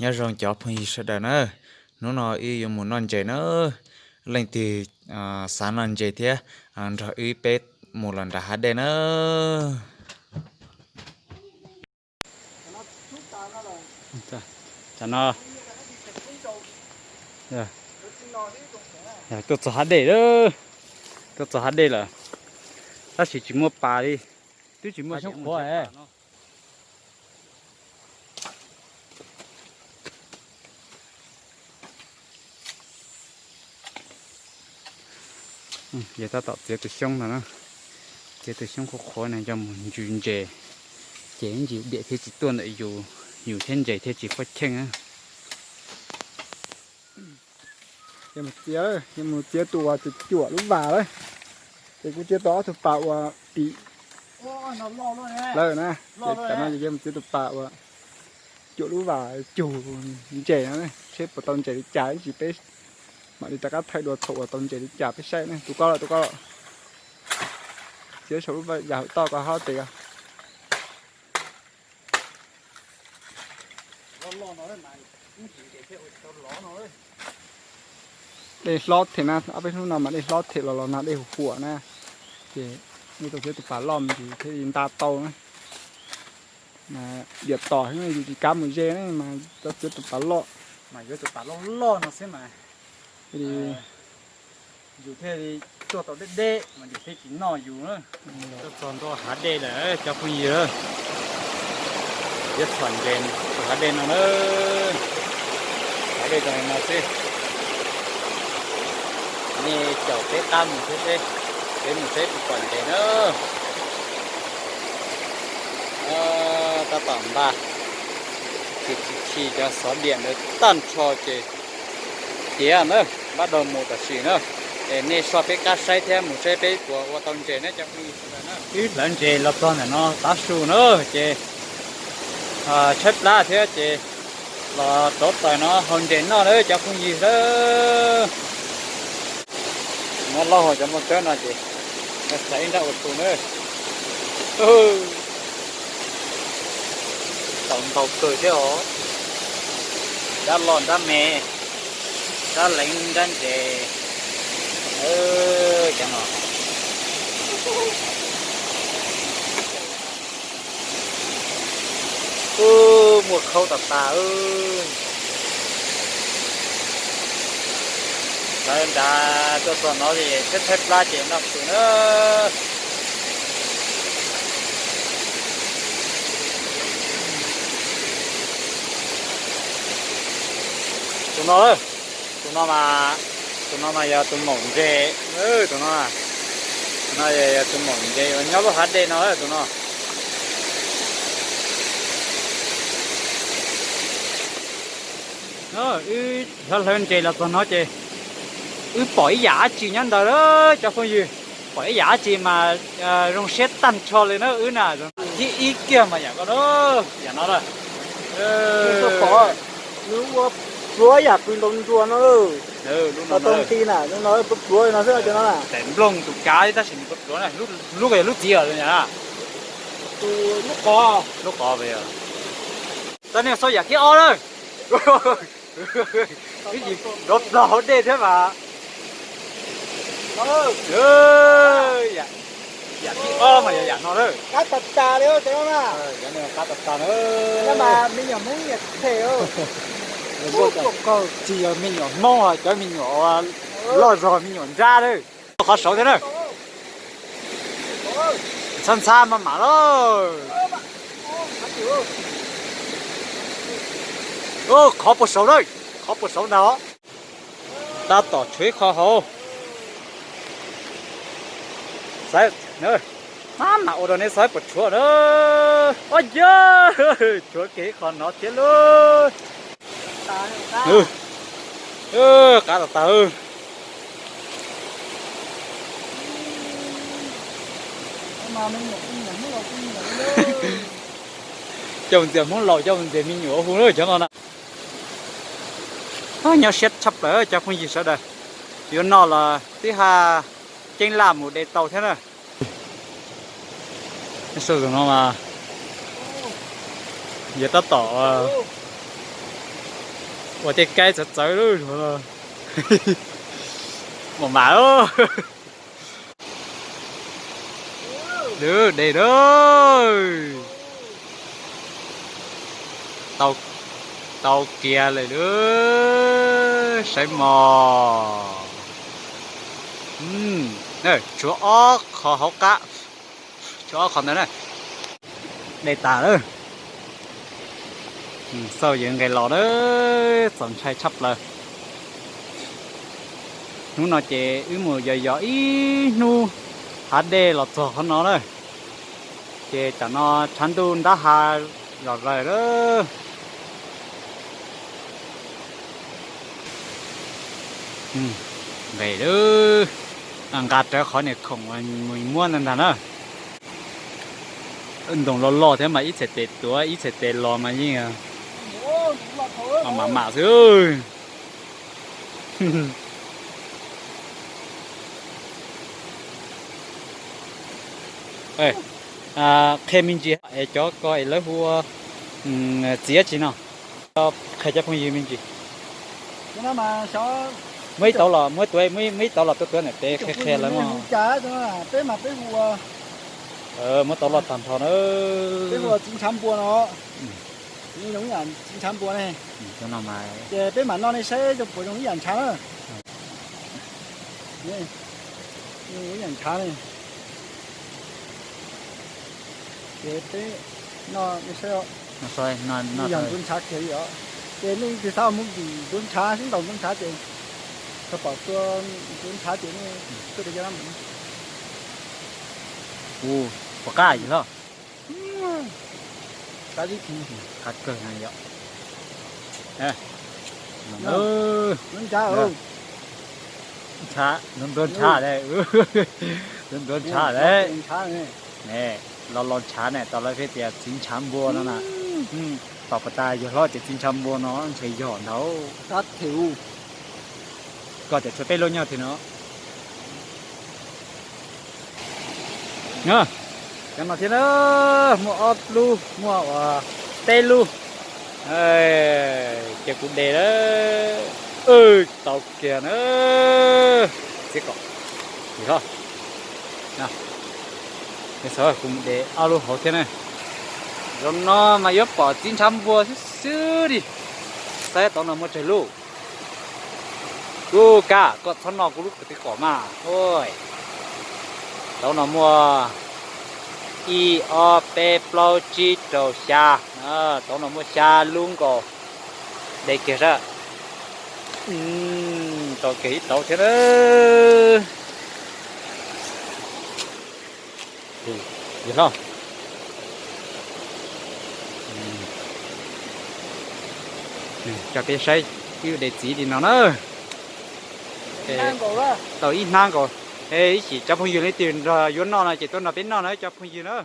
Nyob zoo cov phooj ywg sawv daws na, hnub no wb yuav mus noj ntses na. Leej twg xav noj ntses thiab, nrog wb peb mus los nram hav dej na. Tam no tuaj txog hav dej lawm, tuaj txog hav dej lawm, tab sis tsis muaj pas li, twb tsis muaj xyoob qhuav. Yog tab tom txiav tus xyoob no na, txiav tus xyoob qhuav qhuav no coj mus ntsws ntses, ces ntsis diam thiaj tsis tuaj ntawm yus, yus thiab ntses thiaj tsis faj cheej. Mus txiav, mus txiav tus uas cuam lub vas lawm, ces kuv txiav tau ob tug pas uas pim lawm na, ces tam no ces mus txiav tus pas uas cuam lub vas cug ntses no, seb puas tau ntses li cas, ib ntsis peb mam li rov qab thaij dua thaum uas tau ntses li cas peb saib ne. Tus koj lawm, tus koj lawm, txiav saum lub vas hauv toj ko hov tes ko. Dej hlob thiab na, ob peb hnub no mas dej hlob thiab los los nag dej huam huam na, ces nej tau txiav tus pas loj ntsis thiaj li nta tau na. Diam tom xwb yus tsis kav mus ze ne mas tau txiav tus pas loj, mas yuav tus pas loj loj no xwb mas yus thiaj li tuaj tau deb deb mas yus thiaj tsis noj yus na. Tuaj txog ntua hav dej lawm cov phooj ywg, yuav txhom ntses rau hav dej no na. Hav dej zoo li no xwb, nej caum peb qab mus thiab seb, peb mus seb puas pom ntses na. Tab tom npaj, ces tsis chim cov xov diam ntawd tag nrho ces tiav na, npaj dua mus tam sim na. Es nej soj peb qab saib thiab mus saib peb puas ua tau ntses na cov phooj ywg sawv daws na. Wb hlawv ntses los txog ntawm no tav su na, ces tshaib plab thiab ces los rauv taws no hau ntses noj na cov phooj ywg na. Muab laub hau cov nplooj tsawb no ces xav ib nrab ua su na. Tau ntau kawg thiab os. Nrab loj nrab me, nrab leev nrab ntses. Cov no muaj khaub tas tas. Lawv nrad tuaj txog no ces tshaib tshaib plab ces noj su na. Tus no, tus no mas, tus no mas yog tus maum ntses, tus no, tus no yog tus maum ntses uas nyob lub hav dej no tus no. Wb hlawv hlawv ntses los txog no ces wb pom ib yam dab tsi nyob ntawd lawm cov phooj ywg. Pom ib yam dab tsi mas zoo siab tag nrho li na wb na. Thib ib kiag mas yam ko, yam no na. Nws ua pluav yam pw ntaus nruas no. Tau tau ti na, pluav pluav no xwb cov no na. Daim nplooj tus kav tab sis nws pluav pluav na, lub ko yog lub txiv os. Lub qos, lub qos. Tau nej xauj yam thib ob na. Ib yim nrov plaws hauv dej thiab mas. Yam thib ob mas yog yam no lawm. Qab tas tas li cov no na. Qab tas tas na. Mas me nyuam Hmoob niam them. Tsis yog me nyuam Hmoob, cov me nyuam loj zog me nyuam nrab lawm. Qhov saud thiab na. Ntxhab ntxhab maj mam lawm. Qhov puag saud na, qhov puag saud ntag. Tab tom tshuav ib qho hauv. Xav, maj mam ua rau neb saib puas tshuav na. Ua yog, tshuav kiag ib qho no thiab lauj. Qab tas tas. Coj mus ntxias Hmoob laus, coj mus ntxias me nyuam hu lawm cov no na. Nyob siab tshaj plaws cov phooj ywg sawv daws. Yuav noj los twb ha ceeb laj mus de tau thiab na. Zoo no mas yog tab tom Ua tej kaib txawv txawv lub, ua mam lub, de lawm. Tau kiag lawm lub, saib mog. Tshuav ob qho hauv qab, tshuav ob qho ntawd na. De tas lawm. Xauj yawg nqes los na, txaus ntshai tshaj plaws. Hnub no ces wb mus yos yos ib hnub hav dej los txog qhov no na, ces tsam no tshav ntuj ntab ha zom zaws lawm. Nqes lawm, nqa rawv qhov niag khoom mus muab ntag ntag na. Ntoo loj loj thiab mas ib txhais tes tuav ib txhais tes los mas yeej mam mam xwb. Qhia me ntsis es cov ko es lawv hu ua txiv dab tsi no? Qhia cov phooj ywg me ntsis. Muab ib tauv los muab tuav, muab ib tauv los tuav tuav niam tes qhia qhia lawv mog. Peb mas peb hu ua, muab tauv loj tag nrho na. Peb hu ua txiv ntshav npua no. Txiv ntshav npua ne. Ces peb mam noj nej saib puas zoo ib yam ntshav na. Ib yam ntshav ne. Ces peb noj nej saib, ib yam ntuav ntshav kiag li os. Ces nej tig thab mus ntim ntuav ntshav, sib ntaus ntuav ntshav ces tau pom tua ntuav ntshav ces nej tuaj rau cov no. Ua, puas qab yog los? Qab kawg no yom. Ntuav ntshav, ntuav ntshav, ntuav ntshav, ntuav ntshav, los los ntshav ne, tau lawv pheej tias txiv ntshav npua no na. Tom pas tas yog hlob tias txiv ntshav npua no ntshe yog ntag. Koj tias tshuav peb lub nyob twg no. Cov no thiab na, muaj ob lub, muaj ua peb lub. Ces kuv de lawm, tau kiag na. Txiv kom, kuv mus de ob lub hauv thiab na. Zaum no mas yuav pom txiv ntshav npua xwb xwb li. Saib tauv no muaj tsawg lub. Kuv, koj txhob noj kuv lub kwv tij kom mas. Tauv no muaj ib ob peb plaub tsib rau xya. Tauv no muaj xya lub nkaus. De kiag sab. Tau kiag ib tauv thiab na. Yog los, coj peb saib, wb de txiv li no na. Tau ib hnab nkaus. Ib chim cov phooj ywg leej twg nrog yuav noj no ces tuaj nrog peb noj na cov phooj ywg na.